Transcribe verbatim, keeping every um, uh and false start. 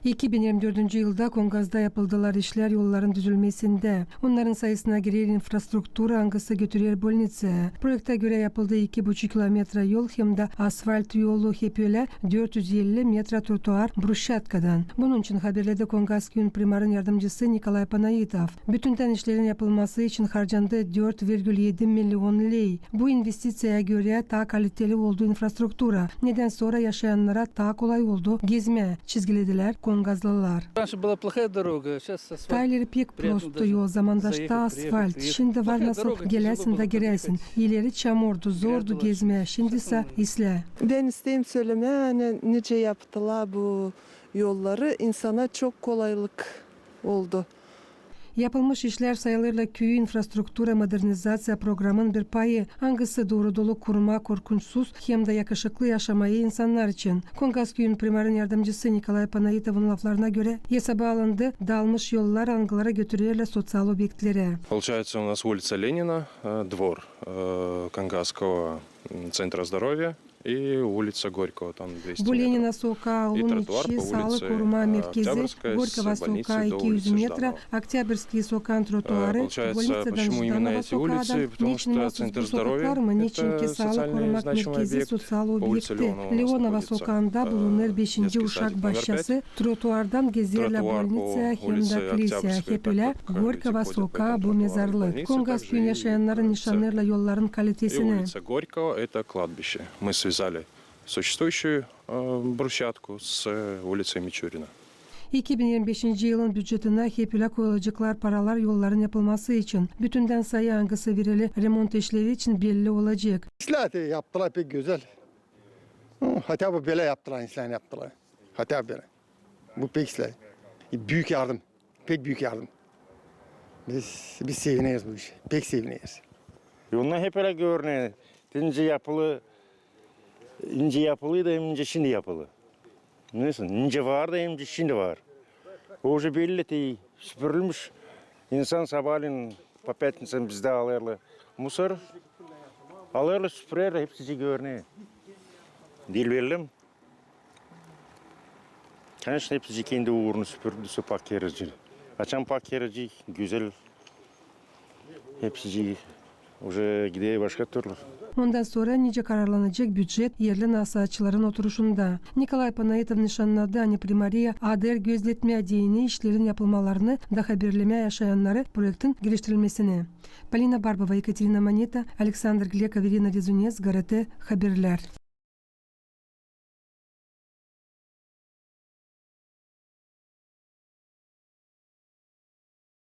İki bin irmi dördüncü yılda Kongazda yapıldılar işlär yolların düzülmesindä. Onnarın sayısına girer infrastruktura, angısı götürer bolnitsaya. Proektä görä yapıldı iki buçuk kilometra yol hem dä asfalt yolu, hep ölä dört üz elli metra trotuar bruşatkadan. Bunun için haberledi Kongazküüyün primarın yardımcısı Nikolay Panaitov. Bütündän işlerin yapılması için harcandı dört virgül edi million ley. Bu investisiyaya görä taa kaliteli oldu infrastruktura. Nedän sora yaşayannara taa kolay oldu gezmää, çizgiledilär kongazlılar. Раньше была плохая дорога, сейчас асфальт. Taa ileri pek prosto yol, zamandaşta asfalt. Şindi var nasıl, geläsin da giräsin. İleri çamurdu, zordu gezmää, şindi sä islää. Bän isteerim sölemää, ani nicä yaptılar bu yolları, insana çok kolaylık oldu. Yapılmış işlär sayılêrlar küüyü infrastruktura modernizaţiya programın bir payı, angısı doorudulu kurmaa korkunçsuz hem dä yakışıklı yaşamayı insannar için. Kongazküüyün primarın yardımcısı Nikolay Panaitovun laflarına görä, esaba alındı daalmış yollar, angıları götürerlär soţial obektlerä. Получается, у нас улица Ленина, э, двор, э, Кангасского, м, центра здоровья. И улица Горького, там двести метров. Bu Lenina sokaa, onun içi saalık korumaa merkezi, Gorkova sokaa iki üz metra, Oktâbrskiy sokaan trotuarı, bolnitsadan Jdanova sokaadan. Neçin maasuz bu sokaklar mı? Neçinki saalık korumaa merkezi soţial obekti. Leonova sokaanda bulunêr beşinci uşak başçası, trotuardan gezerlär bolnitsaya hem dä kliseya, hep ölä Gorkova sokaa bu mezarlık. Kongazküüyün yaşayannarı nişannêêrlar yolların kalitesini. Мы связали существующую, э, брусчатку с улицей Мичурина. İki bin irmi beşinci yılın bücetinä hep ölä koyulaceklar paralar yolların yapılması için. Bütündän sayı, angısı verili remont işleri için, belli olacek. İslää yaptılar pek gözäl. Hı, hatya bu bölä yaptılar, islää yaptılar. Hatya bölä. Bu pek islää. Büük yardım. Pek büük yardım. Biz, biz sevineriz bu işä. Pek sevineriz. Ondan hep ölä görünär. Nicä yapılı, nicä yapılıydı, hem nicä şindi yapılı. Neysä, nicä vardı, hem nicä şindi var. O уже belli, te süpürülmüş. İnsan sabaalän po pятницам bizdä alêrlar musor. Alêrlar, süpürerlär, hepsicii görünär. Diil belli. Конечно, hepsicii kendi uurunu süpürdü, sä pak kereci. Açan pak kereci gözäl, hepsicii уже gider başka türlü. Ondan sora nicä kararlanacek bücet erli nasaatçıların oturuşunda. Nikolay Panaitov nişannadı, ani primariya adêr gözletmää deyni işlerin yapılmalarını da haberlemää yaşayannarı proektin geliştirilmesini. Polina Barbova, Ekaterina Maneta, Aleksandr Glekov, İrina Rezunets, GRT Haberlär.